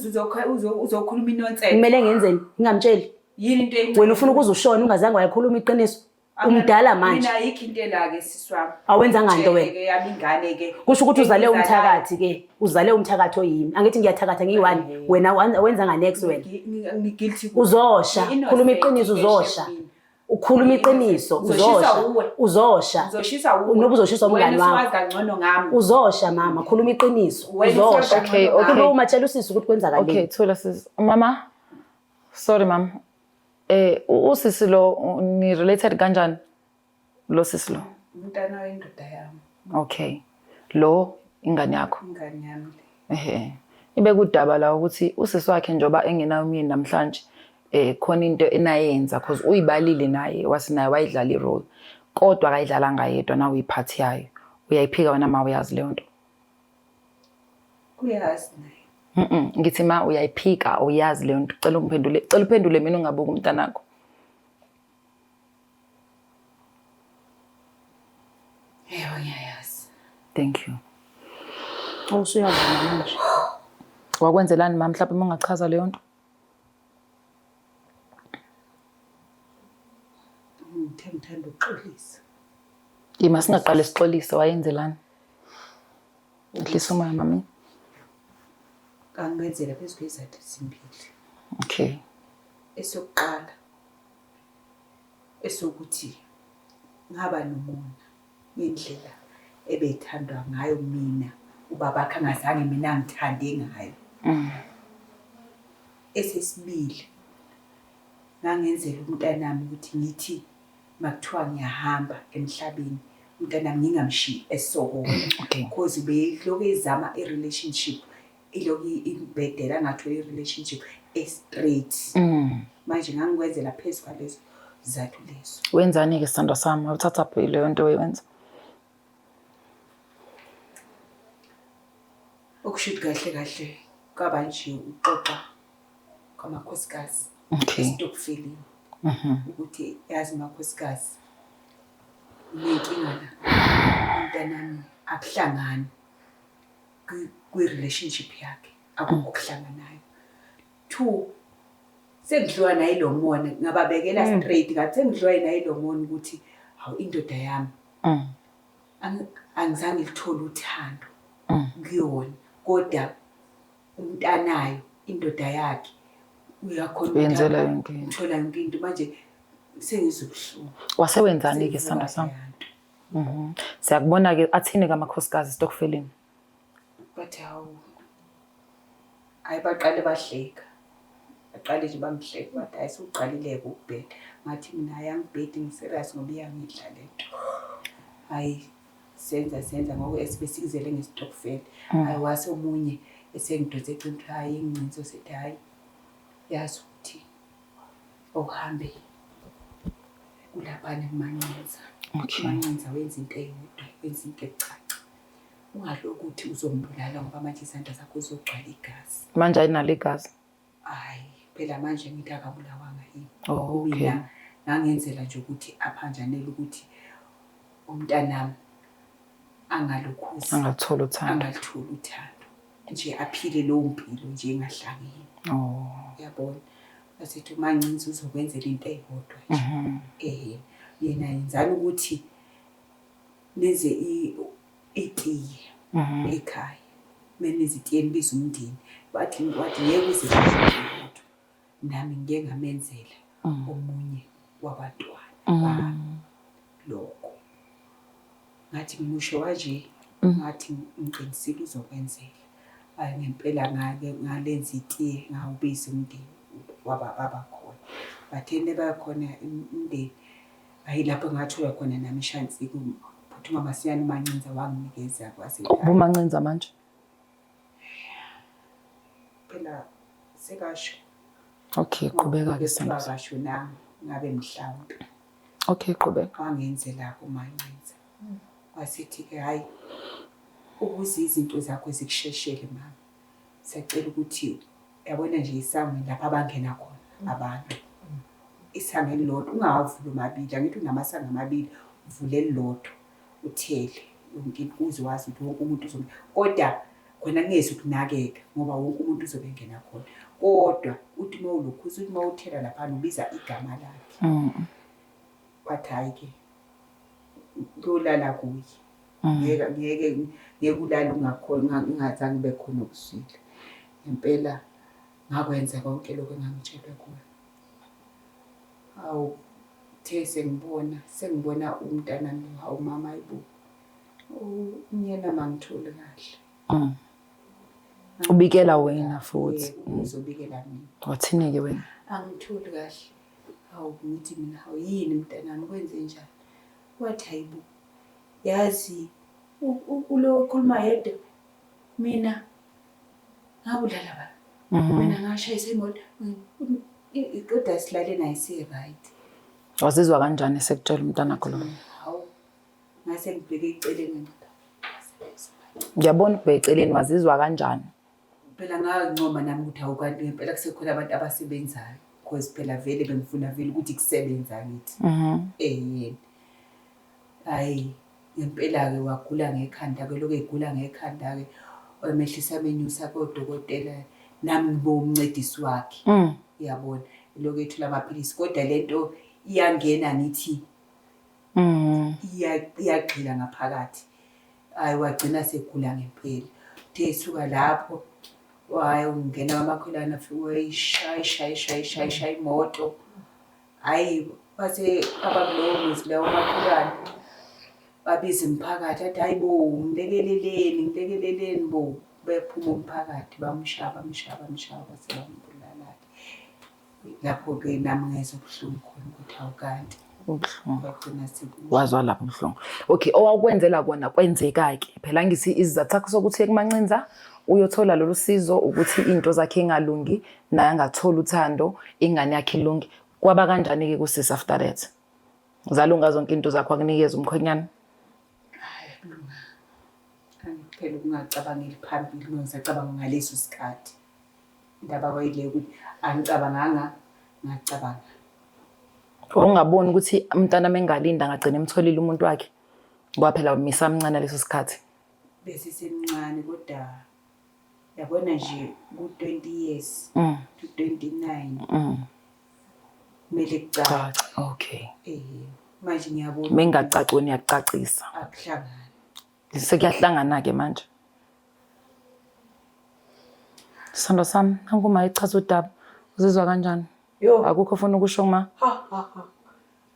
uzokhuluma inonsense. Kumele ngenzeni? Ngingamtsheli. Yini into oyincengayo? Wena ufuna ukuze ushone ungazange wayikhuluma iqiniso. Umdala manje. Mina ayikho into ela-ke sisi wami. Awenzanga nto wena. Ke yami ingane ke. Kusho ukuthi uzale umthakathi ke, uzale umthakathi oyimi. Angithi ngiyathakatha ngiyi-one, wena wenza next wena. Ngiguilty. Uzosha, khuluma iqiniso uzosha. Ukhuluma iqiniso uzosha. Uzosha. Uzoshisa uwe. Noba uzoshiswa umngani Wena wakho. usuwazi kangcono ngami. Uzosha mama, khuluma iqiniso. Wena Uzosha. usuwazi Okay, kangcono okay. ngami. Khuluma tshela usisi ukuthi kwenzakaleni. Okay, thula sisi. Mama. Sorry mama. Eh usisi lo ni related kanjani? Lo sisi lo. Umntana wendoda yami. Okay. Lo ingane yakho. Ingane yami le. Ehhe. Ibe kudaba la ukuthi usisi wakhe njoba engenayo umyeni namhlanje eh khona into enayenza cause uyibalile naye wathi naye wayidlala irole kodwa akayidlalanga yedwa nawe uyiphathi yayo. Uyayiphika wena ma uyazi leyo nto. Uyazi naye. Ngithi ma uyayiphika uyazi leyo nto. Cela ungiphendule. Cela uphendule mina ungabuki umntanakho. Yebo ngiyayazi. Thank you. Usuyavuma manje. Wakwenzelani ma mhlawumbe uma ungachaza leyo nto? Ngithe ngithanda ukuxolisa. Ima singaqale sixolise wayenzelani? Ehlisa umoya mami. Kangenzela phezu kwezathu ezimbili. Okay. Esokuqala esokuthi ngaba nomona ngendlela ebethandwa ngayo mina ubabakhe angazange mina angithande ngayo. Esesibili ngangenzela umntanami ukuthi ngithi makuthiwa ngiyahamba emhlabeni umntanami ngingamshiyi esokola. Okay. Because ubelokhu ezama i-relationship ilokhu imbhedela angatholi i-relationship e-straight. Manje ngangikwenzela phezu kwalezo zizathu lezo. Wenzani-ke sithandwa sami? Wawuthatha phi leyo nto oyenza? Okusho ukuthi kahle kahle kwaba nje uxoxa kwamakhosikazi Okay. esitokfeleni ukuthi yazi makhosikazi unenkinga la umntanami akuhlangani kwi-relationship yakhe akukho okuhlanganayo. Two, Sengidliwa nayilo mona, ngababekela straight ngathi sengidliwa nayilo mona ukuthi hawu indoda yami. Angizange ngilithole uthando kuyona, kodwa umntanayo indoda yakhe uyakhona ukuthi Uyenzela yonke into. uthola yonke into manje sengizwa ubuhlungu. Wasewenzani-ke sithando sami? Siyakubona-ke athini-ke amakhosikazi esitokfeleni? Bathi hawu, hhayi baqale bahleka. Baqale nje bangihleka bathi hhayi sewuqalile-ke ukubheda. Ngathi mina hhayi angibhedi ngi-serious ngoba iyangidla le nto. Hhayi senza senza ngoba esibe sikuzele ngesitokfela. Hhayi wase omunye esengidonsa eceleni ukuthi hhayi engincinza sethi hhayi yazi ukuthi awuhambe kulaphana kuMancinza. UMancinza wenza into eyodwa, wenza into ecaca. Ungalokhu uthi uzombulala ngoba manje izandla zakho zizogcwala igazi. Manje ayinalo igazi? Hhayi, phela manje ngithi akabulawanga yini. Oh, okay. Mina ngangenzela nje ukuthi aphanjanelwe ukuthi umntanami angalokhuzi. Angalitholi uthando. Angalitholi uthando. Nje aphile leyo mpilo nje engahlangene. Oh. Uyabona? Wasethi uMancinza uzokwenzela into eyodwa nje. Yena yenzani ukuthi nenze itiye ekhaya. Menenze itiye nibize umndeni. Wathi ngeke uze lutho. Nami ngike ngamenzela omunye wabantwana bami lokho. Ngathi ngimusho kanje, ngathi ngiqinisile uzokwenzela. Hhayi ngempela ngake ngalenza itiye ngawubiza umndeni waba khona. Batheni bakhona umndeni, hhayi lapho ngathola khona nami ishansi ukuphuthuma masinyane uMancinza wanginikeza kwase. UMancinza manje? Phela sekasho. Okay, qhubeka-ke sithando. Akasho nami ngabe mhlawumbe. Okay, qhubeka. Wangenzela uMancinza. Wasithi-ke hhayi ukuze izinto zakho zikusheshele mama. Siyacela ukuthi yabona nje isangweni lapha abangena khona abantu. Isango elilodwa ungawavuli omabili, angithi unamasango amabili, uvule elilodwa uthele yonke into uze wazi ukuthi wonke umuntu uzobe, kodwa khona kungezi ukunakeka ngoba wonke umuntu uzobe engena khona. Kodwa uthi uma ulokhuza, uthi uma uthela laphana ubiza igama lakhe. Wathi hhayi-ke kuyolala kuye. Ngeke ngeke ulale ungakhona ungazange ube khona okuzwile. Ngempela ngakwenza konke lokho engangitshelwe kona. Hawu, the sengibona umntanami, hawu mama hayibo. Umyeni angitholi kahle. Ubikela wena futhi. Yebo, uzobikela mina. Wathini-ke wena? Angitholi kahle. Hawu ngithi mina hawu yini mntanami kwenze njani? Wathi hayibo. Yazi ulo okhuluma yedwa mina ngabulala baba. Mina ngashayisa imoto. Kodwa silale naye si-right. Wazizwa kanjani esekutshela umntanakho lo? Hawu ngase ngibheke eceleni. Ngiyabona ukubheka eceleni wazizwa kanjani? Phela ngancoma nami ukuthi hawu kanti ngempela kusekhona abantu abasebenzayo. Because phela vele bengifuna vele ukuthi kusebenza ngithi. Yena. Hhayi ngempela-ke wagula ngekhanda-ke lokhu egula ngekhanda-ke wamehlisa menyusa kodokotela nami ngibe umncedisi wakhe. Uyabona lokhu ethola amaphilisi kodwa lento iyangena ngithi iyagxila ngaphakathi. Hhayi wagcina segula ngempela. Uthe esuka lapho hhayi ungena kwamakhelwane afike wayishaya shaya shaya shaya shaya imoto. Hhayi base abakulowo muzi lawo makhelwane babiza umphakathi athi hhayi bo ngilekeleleni ngilekeleleni bo. Bephuma umphakathi bamshaya bamshaya bamshaya base bambulala-ke. Lapho-ke nami ngezwa ubuhlungu khona ukuthi hawu kanti. Ubuhlungu. Kwagcina sekusho. Wazwa lapho ubuhlungu. Okay, owakwenzela kona kwenzeka-ke. Phela ngithi isizathu sakho sokuthi uye kuMancinza uyothola lolu sizo ukuthi into zakhe ingalungi naye angatholi uthando ingane yakhe ilunge. Kwaba kanjani-ke kusisi after that? Zalunga zonke into zakho akunikeza umkhwenyana? Hhayi akulunganga. Phela ukungacabangeli phambili uma ngisacabanga ngaleso sikhathi. Indaba kwayile ukuthi angicabanganga ngacabanga. Wawungaboni ukuthi umntwana mengalinda angagcina emtholile umuntu wakhe? Ngoba phela misamncane leso sikhathi. Bese semncane kodwa yabona nje ku-20 years to 29. Kumele kucace. Caca. Okay. Eh, manje ngiyabona. Mengacaci wena uyakucacisa. Akuhlangani. Sekuyahlangana-ke manje. Sithando sami, nangu uma echaza udaba. Uzizwa kanjani? Yo. Akukho ofuna ukusho ma? Ha ha ha.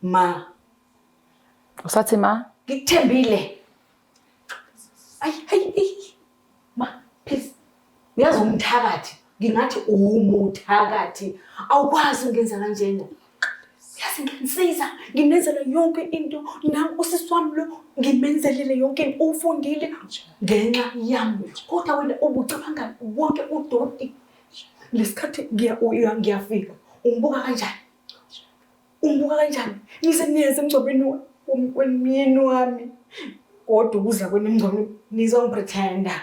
Ma, Usathi ma? ngikuthembile. Ay ay ay. Ma, please. Uyazi umthakathi. Ngingathi umuthakathi. Awukwazi ungenza kanjena. Yazi ngiyanisiza, nginenzela yonke into. Nami usisi wami lo ngimenzelele yonke into. Ufundile ngenxa yami. Kodwa wena ubucabanga wonke udoti. Lesikhathi ngiyafika. Ungibuka kanjani? Ungibuka kanjani? Nize niyenze emngcwabeni wemyeni wami. Kodwa ukuza kwenu emngcwabeni nizongipretenda.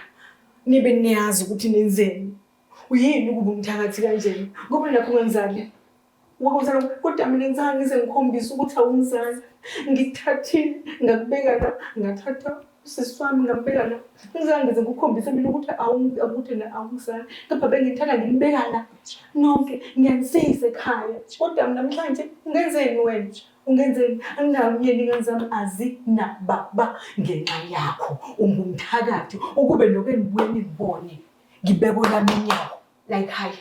Nibe niyazi ukuthi nenzeni. Uyini ukuba umthakathi kanjena? Ngoba nakho ungangizali. Wakuzala kodwa mina ngizange ngize ngikhombise ukuthi awungizali. Ngikuthathile ngakubeka la, ngathatha usisi wami ngambeka la. Ngizange ngize ngikukhombise mina ukuthi ukuthi na awungizali. Kepha bengithanda nginibeka la. Nonke ngiyanisiza ekhaya. Kodwa mina namhlanje ungenzeni wena? Ungenzeni? Anginawo umyeni ingane zami azinababa ngenxa yakho. Ungumthakathi ukube lokho engibuye ningibone ngibeke olami inyawo la ekhaya.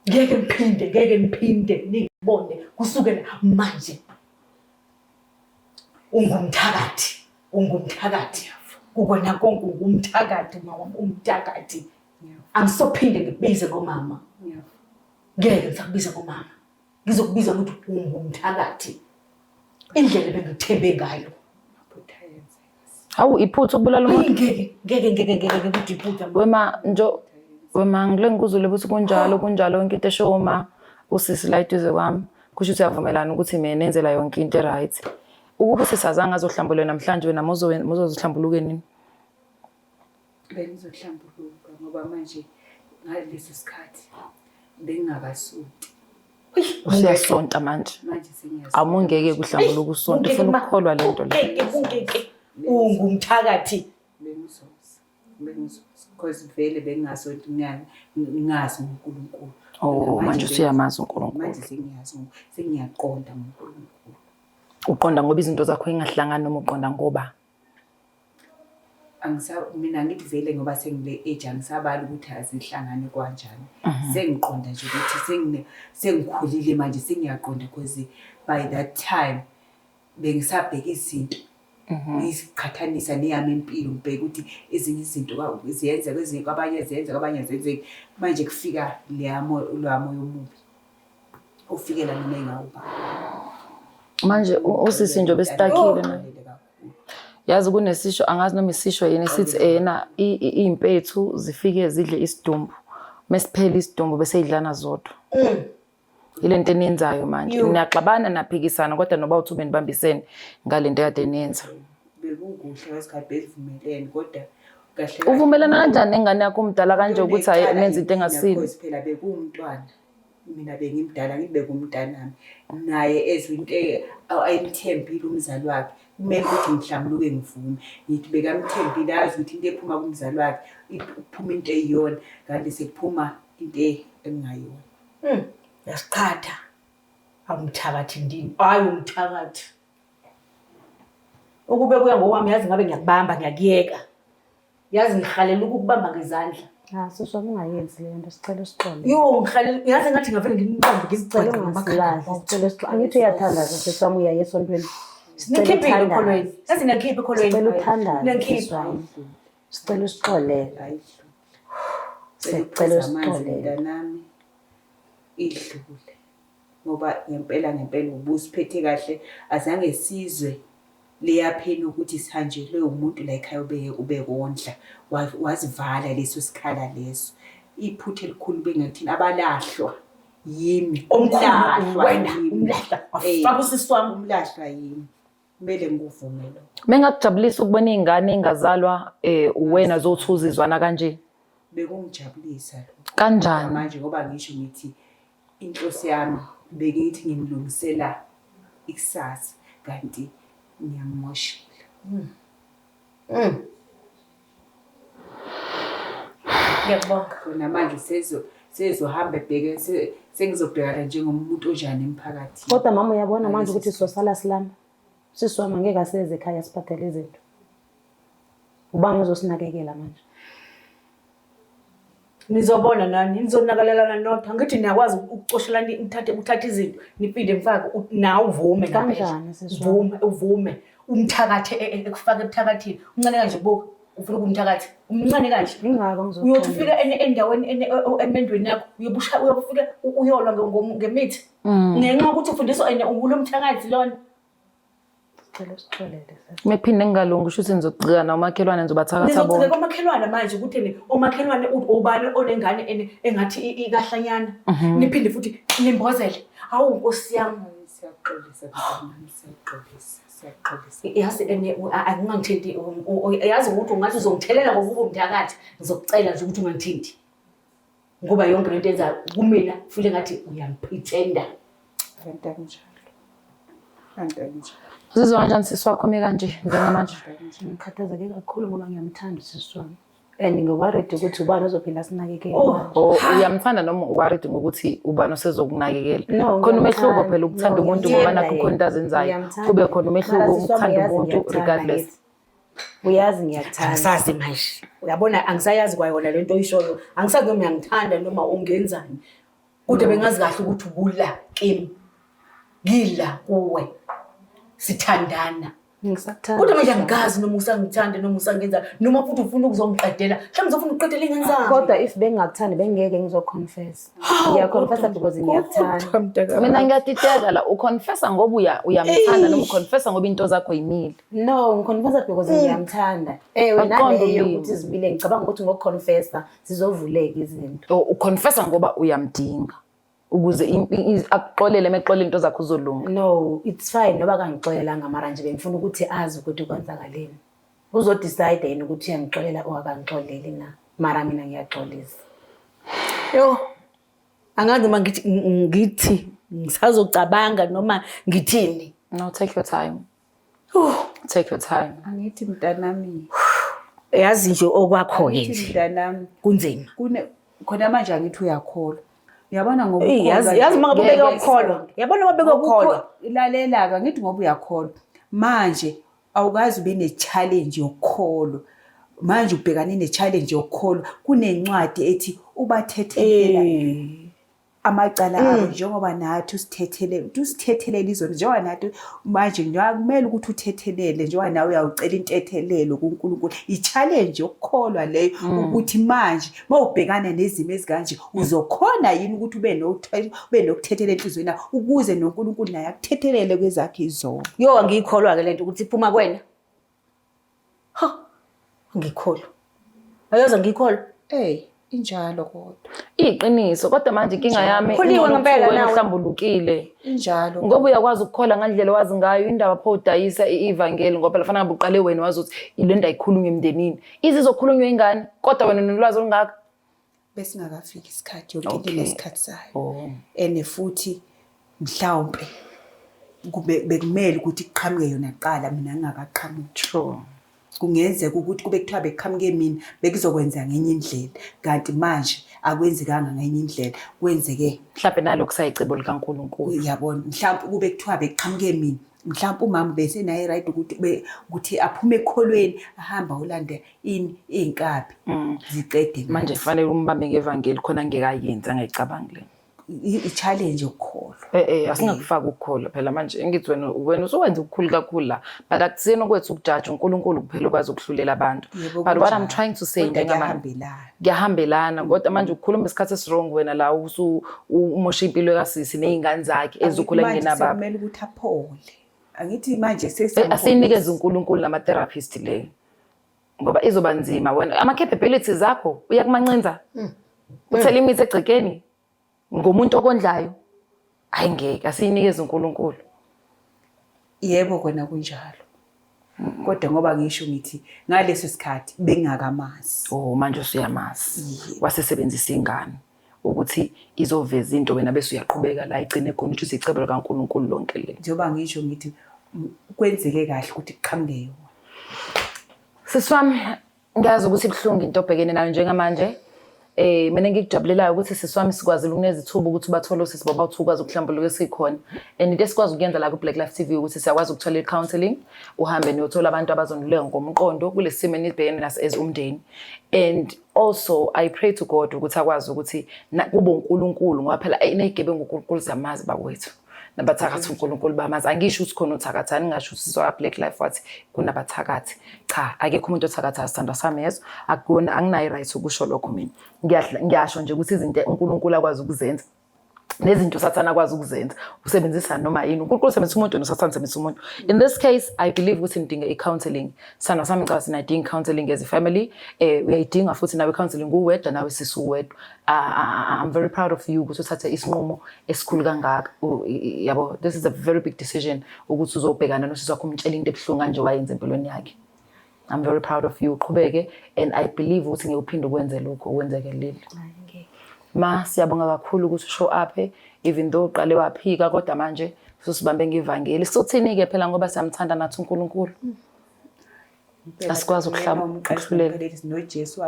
Ngeke ngiphinde, ngeke ngiphinde ningibone kusukela manje. Ungumthakathi, ungumthakathi. Kukona konke ungumthakathi mama wami, umthakathi. Angisophinde ngikubize ngomama. Ngeke ngisakubiza ngomama. Ngizokubiza ukuthi ungumthakathi. Indlela ebengikuthembe ngayo. Hawu iphutha ukubulala umuntu. Ngeke, ngeke, ngeke, ngeke ukuthi iphutha. Wema njo wema ngile ngikuzwile ukuthi kunjalo kunjalo yonke into esho uma usisi la eduze kwami kusho ukuthi uyavumelana ukuthi mina nenzela yonke into e-right. Ukuba usisi azange azohlambulula namhlanje wena muzozihlambuluke nini? Bengizohlambuluka ngoba manje ngaleso sikhathi bengingakasonti. Usuyasonta manje. Manje sengiyasonta. Awungeke kuhlambuluka usonto ufuna ukukholwa le nto le. Ngeke, ungeke. Ungumthakathi. Bengizoza. Bengizoza because vele bengingasonti ngingazi uNkulunkulu. Oh, manje usuyamazi uNkulunkulu. Manje sengiyazi sengiyaqonda ngoNkulunkulu. Uqonda ngoba izinto zakho ingahlangani noma uqonda ngoba? Angisa mina ngithi vele ngoba sengile age angisabali ukuthi azihlangane kanjani. Sengiqonda nje ukuthi sengine sengikhulile manje sengiyaqonda because by that time bengisabheka izinto ngiziqhathanisa neyami impilo ngibheka ukuthi ezinye izinto ziyenzeka ezinye kwabanye ziyenzeka kwabanye azenzeki. Manje kufika leya loya moya omubi ofikela noma engawubani. Manje usisi nje obesitakile na. Yazi kunesisho angazi noma isisho yini sithi ena iy'mpethu zifike zidle isidumbu. Mesiphela isidumbu bese idlana zodwa. Ile nto eniyenzayo manje. Niyaxabana naphikisana kodwa noba uthi benibambisene ngale nto ekade niyenza. Bekukuhle ngesikhathi besivumelene kodwa kahle kahle Uvumelana kanjani nengane yakho umdala kanje ukuthi hayi nenza into engasile? Because phela bekuwumntwana mina bengimdala ngibe kumntanami naye ezwe into ayimthembile umzali wakhe kumele ukuthi ngihlambuluke ngivume ngithi bekamthembile azi ukuthi into ephuma kumzali wakhe iphuma into eyiyona kanti sekuphuma into ekungayona. Yasiqhatha. Awumthakathi ndini. Hayi umthakathi. Ukube kuya ngokwami yazi ngabe ngiyakubamba ngiyakuyeka. Yazi ngihalela ukukubamba ngezandla. Ah, sisi wami ungayenzi leyo nto, sicela usixolele. Yo, ngihalela yazi ngathi ngavele nginibambe Sicela ngizigcwele ungasilahli, sicela usixolele. Angithi uyathandaza sisi wami uyaye esontweni. Sicela Nikhiphile uthandaze. ekholweni. Yazi niyakhipha ekholweni. Sicela uthandaze Niyakhipha. sisi wami. Sicela usixolele. Ayidlule. Sicela Uphuze amanzi usixolele. mntanami idlule ngoba ngempela ngempela ubusiphethe kahle azange sizwe leyapheni ukuthi sihanjelwe umuntu la ekhaya ubekondla wazivala leso sikhala leso iphutha elikhulu bengathini abalahlwa yimi Omkhulu Umlahlwa wena, yimi. umlahlwa. Eh, Wafaka usisi wami. umlahlwa yimi kumele ngikuvume lokho Mengakujabulisa ukubona iy'ngane ey'ngazalwa uwena zothi uzizwana kanje. Bekungijabulisa lokho. Kanjani? Manje ngoba ngisho ngithi inhloso yami bengithi ngimlungisela ikusasa kanti ngiyammoshela. Ngiyakubonga. Khona manje Sezohamba ebheke sengizobhekana njengomuntu onjani emphakathini. Kodwa mama uyabona manje ukuthi sizosala silama. Sisi wami angeke aseze ekhaya siphathele izinto. Ubani ozosinakekela manje? Nizobona nani, nizonakalelana nodwa. Angithi niyakwazi ukucoshelana nithathe uthathe izinto niphinde nifake nawe uvume ngempela. Kanjani sisi wami? Uvume, uvume. Umthakathe ekufaka ebuthakathini. Umncane kanje buka, ufuna ukumthakatha. Umncane kanje. Ingako Uyothi ngizoxolisa. ufika endaweni emendweni yakho, uyobusha uyofika uyolwa ngemithi. Ngenxa yokuthi ufundiswa ene ulo mthakathi lona. Sicela usixolele sisi. Mephinde ngingalungi kusho ukuthi nizocika nomakhelwane nizobathakatha Nizogcina bonke. komakhelwane manje ukuthi ene omakhelwane ubani onengane ene engathi ikahlanyana. Niphinde futhi nimbozele. Hawu Nkosi yami. Siyaxolisa mntanami, siyaxolisa, siyaxolisa. Yazi ene angingangithinti yazi ukuthi ungathi uzongithelela ngokuba umthakathi ngizokucela nje ukuthi ungangithinti. Ngoba yonke lento enza kumina feel ngathi uyangipretenda. Kanti akunjalo. Kanti akunjalo. Uzizwa kanjani sisi wakho ome kanje njengamanje? Ngikhathazeke kakhulu ngoba ngiyamthanda usisi wami. And ngiworried ukuthi ubani ozophinda asinakekele Oh. manje. O uyamthanda noma worried ngokuthi ubani osezokunakekela? No, Khona umehluko ngiyamthanda. phela ukuthanda No, umuntu ngoba ngiyamthanda nakho khona into yena. azenzayo. Ngiyamthanda. Kube khona umehluko Mara sisi wami ukuthanda uyazi umuntu ngiyakuthanda regardless. ngithi. Uyazi ngiyakuthanda. Angisazi manje. Uyabona angisayazi kwayona lento oyishoyo. Angisazi noma uyangithanda noma ungenzani. Kodwa bengazi kahle ukuthi ubula kimi. Ngila kuwe. Sithandana. Ngisakuthanda. Kodwa manje angikazi noma usangithanda noma usangenza noma futhi ufuna ukuzongiqedela. Mhlawumbe uzofuna ukuqedela ingane zami. Kodwa if bengingakuthandi bengeke ngizoconfess. Ngiyaconfessa because ngiyakuthanda. Mina ngiyatiteka la uconfessa ngoba uyamthanda noma uconfessa ngoba into zakho yimile. No, ngiconfessa because ngiyamthanda. Ewe Akuqonde naleyo ulimi. ukuthi zibile ngicabanga ukuthi ngokuconfessa zizovuleka izinto. O uconfessa ngoba uyamdinga ukuze akuxolele mexolele into zakho uzolunga. No, it's fine noba kangixolelanga mara nje bengifuna ukuthi azi ukuthi kwenzakaleni. Uzodecide yena ukuthi uyangixolela or akangixoleli na. Mara mina ngiyaxolisa. Yo. Angazi noma ngithi ngisazocabanga noma ngithini. No, take your time. Take your time. Angithi mntanami, Yazi nje okwakho ke angithi nje mntanami, kunzima. kune khona manje angithi uyakholwa. Uyabona ngoba Eyi, yazi yazi uma ngabe ubeke ukukholwa. Yabona uma ubeke ukukholwa. Lalela-ke angithi ngoba uyakholwa. Manje awukazi ube ne-challenge yokukholwa. Manje ubhekane ne-challenge yokukholwa. Kunencwadi ethi ubathethelela amacala abo njengoba nathi usithethelele, usithethelele izono njengoba nathi manje njengoba kumele ukuthi uthethelele njengoba nawe uyawucela intethelelo kuNkulunkulu. I-challenge yokukholwa leyo ukuthi manje mawubhekana nezimo ezikanje uzokhona yini ukuthi ube nokuthethelela enhliziyweni yakho ukuze noNkulunkulu naye akuthethelele kwezakhe izono. Yo angiyikholwa ke lento ukuthi iphuma kuwena. Ha. Angikholwa. Ayoze ngikholwa. Ey, injalo kodwa. Iqiniso kodwa manje inkinga yami Kholiwe ingcono ngempela kuthiwe nawe. uhlambulukile. Injalo. Ngoba uyakwazi ukukholwa ngandlela owazi ngayo indaba pho udayisa ivangeli ngoba phela fanele ngabe uqale wena wazi ukuthi ile nto ayikhulunywa emndenini. Izizokhulunywa ingane kodwa wena unolwazi olungaka. Besingakafiki isikhathi yonke into Okay. inesikhathi sayo. Oh. Ene futhi mhlawumbe kube bekumele ukuthi kuqhamuke yona kuqala mina ngingakaqhamuki. True. Kungenzeka ukuthi kube kuthiwa bekuqhamuke mina bekuzokwenza ngenye indlela kanti manje akwenzekanga ngenye indlela kwenzeke Mhlawumbe nalokhu sayicebo likaNkulunkulu. uyabona mhlawumbe kube kuthiwa bekuqhamuke mina mhlawumbe umama besenayo right ukuthi ukuthi aphume ekholweni ahamba ulande ini iy'nkabi ziqede Manje kufanele umbambe ngevangeli khona angeke ayenze angayicabangi le. I-challenge yokukholwa. Asingakufaki ukukholwa phela manje ngithi wena usuwenza ukukhulu kakhulu la but akusiyena okwethu ukujaja uNkulunkulu kuphela okwazi ukuhlulela abantu. Yebo, But what I'm kunjalo. trying to say Kodwa njengamanje kuyahambelana. kuyahambelana kodwa manje ukukhuluma isikhathi esiwrong wena la usu umosha impilo kasisi nezingane zakhe ezokhula Manje ngenababa. sekumele ukuthi aphole. Angithi manje Asiyinikeze uNkulunkulu nama therapist leyo. Ngoba izoba nzima wena ama capabilities zakho uyakumancinza. Uthela imithi egcekeni ngomuntu okondlayo. Hayi ngeke asiyinikeze uNkulunkulu. Yebo kona kunjalo. Kodwa ngoba ngisho ngithi ngaleso sikhathi bengingakamazi. Oh manje usuyamazi. Wasesebenzisa ingane ukuthi izoveza into wena bese uyaqhubeka la igcine khona ukuthi isicebo likaNkulunkulu lonke le. Njengoba ngisho ngithi kwenzeke kahle ukuthi kuqhamuke yona. Sisi wami ngiyazi ukuthi ibuhlungu into obhekene nayo njengamanje. Mina engikujabulelayo ukuthi sisi wami sikwazile ukunikeza ithuba ukuthi bathole osisi baba uthi ukwazi ukuhlambuluka esikhona. And into esikwazi ukuyenza la ku-Black Life TV ukuthi siyakwazi ukuthola i-counselling, uhambe niyothola abantu abazoniluleka ngomqondo kulesi simo enibhekene naso as umndeni. And also I pray to God ukuthi akwazi ukuthi kube uNkulunkulu, ngoba phela ney'gebengu uNkulunkulu ziyamazi bakwethu. Nabathakathi uNkulunkulu bamazi. Angisho ukuthi khona uthakathi, angingasho ukuthi sizwa Black Life wathi kunabathakathi. Cha, akekho umuntu othakathayo, sithandwa sami, yezo. Akukona, anginayo i-right ukusho lokho mina. Ngiyasho nje ukuthi izinto uNkulunkulu akwazi ukuzenza nezinto uSathane akwazi ukuzenza, usebenzisa noma yini. UNkulunkulu usebenzisa umuntu noSathane usebenzisa umuntu. In this case I believe ukuthi nidinga i-counseling. Sithandwa sami, ngicabanga sinayidinga i-counseling as a family. Uyayidinga futhi nawe i-counseling uwedwa, nawe sisi uwedwa. I'm very proud of you ukuthi uthathe isinqumo esikhulu kangaka. Yabo, this is a very big decision ukuthi uzobhekana nosisi wakho, umtshela into ebuhlungu kanje wayenza empilweni yakhe. I'm very proud of you. Uqhubeke, and I believe ukuthi ngeke uphinde ukwenze lokhu okwenzekelile. Ma, siyabonga kakhulu ukuthi ushow up, even though uqale waphika, kodwa manje susibambe ngevangeli. Sothini-ke phela, ngoba siyamthanda nathi uNkulunkulu. Asikwazi ukuhlulela. NoJesu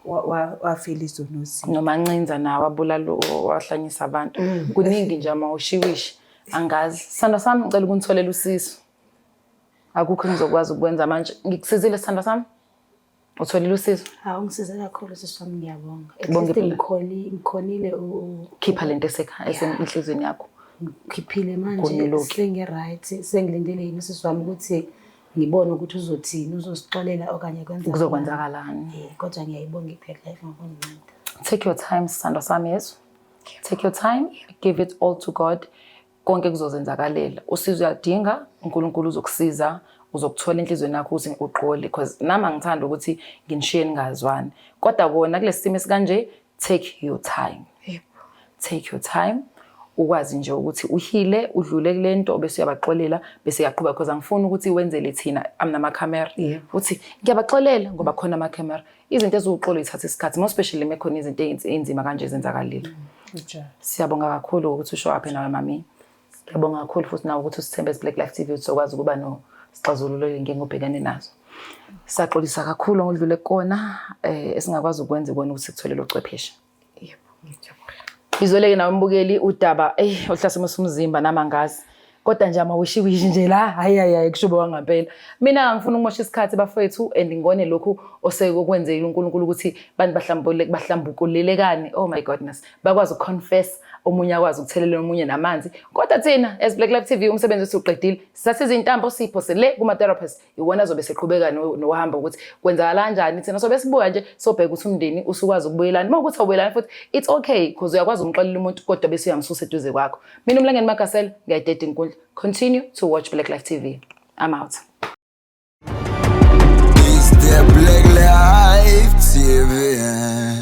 wafela izono zethu. Noma ncinza nawe abulala, wahlanyisa abantu. Kuningi nje amawushiwishi. Angazi. Sithandwa sami, ngicela ukunitholela usizo. Akukho engizokwazi ukwenza manje. Ngikusizile, sithandwa sami? Utholile usizo? Hawu, ungisize kakhulu sisi wami, ngiyabonga. At Bonke least phela. ngikhonile Khipha lento esekhaya, esenhliziyweni yakho. Ngikhiphile manje. Gonyuluke. Sengi-right, sengilindele yini usisi wami ukuthi ngibone ukuthi uzothini, uzosixolela okanye kwenza Kuzokwenzakalani? Kodwa ngiyayibonga i-Black Life ngokunginceda. Take your time, sithandwa sami, yesu. Take your time, give it all to God. Konke kuzozenzakalela. Usizo uyaludinga, uNkulunkulu uzokusiza, uzokuthola enhliziyweni yakho ukuthi uxole, because nami angithandi ukuthi nginishiye ningazwani. Kodwa kona kulesi simo esikanje, take your time. Take your time. Ukwazi nje ukuthi uhile, udlule kule nto, bese uyabaxolela, bese uyaqhubeka, because angifuni ukuthi wenzele thina amakhamera. Uthi ngiyabaxolela ngoba khona amakhamera. Izinto eziwuxolo ithatha isikhathi, more especially uma khona izinto ey'nzima kanje ezenzakalile. Siyabonga kakhulu ukuthi ushow up nawe, mami. Ngiyabonga kakhulu futhi nawe ukuthi usithembe as Black Life TV ukuthi uzokwazi ukuba no sixazululo inkinga obhekene nazo. Siyaxolisa kakhulu ngokudlule kukona, esingakwazi ukwenza ikona ukuthi sitholele uchwepheshe. Yebo, ngiyajabula. Izoleke nawe mbukeli udaba ohlasimisa umzimba, nami angazi. Kodwa nje amawishiwishi nje la, hayi hayi hayi, kushuba wangampela. Mina angifuni ukumosha isikhathi bafethu, and ngibone lokhu osekukwenzekile uNkulunkulu ukuthi bantu bahlambule, bahlambukulelekani. Oh my goodness. Bakwazi ukuconfess, omunye akwazi ukuthelela omunye namanzi. Kodwa thina as Black Life TV umsebenzi wethu uqedile. Sithatha izintambo siphose le kuma therapist. Iwona azobe seqhubeka nohamba ukuthi kwenzakala kanjani. Thina sobe sibuya nje sobheka ukuthi umndeni usukwazi ukubuyelana. Uma ukuthi awubuyelani futhi, it's okay, because uyakwazi umxolela umuntu kodwa bese uyamsusa eduze kwakho. Mina uMlangeni Magasela, ngiyayideda inkundla. Continue to watch Black Life TV. I'm out. It's the Black Life TV.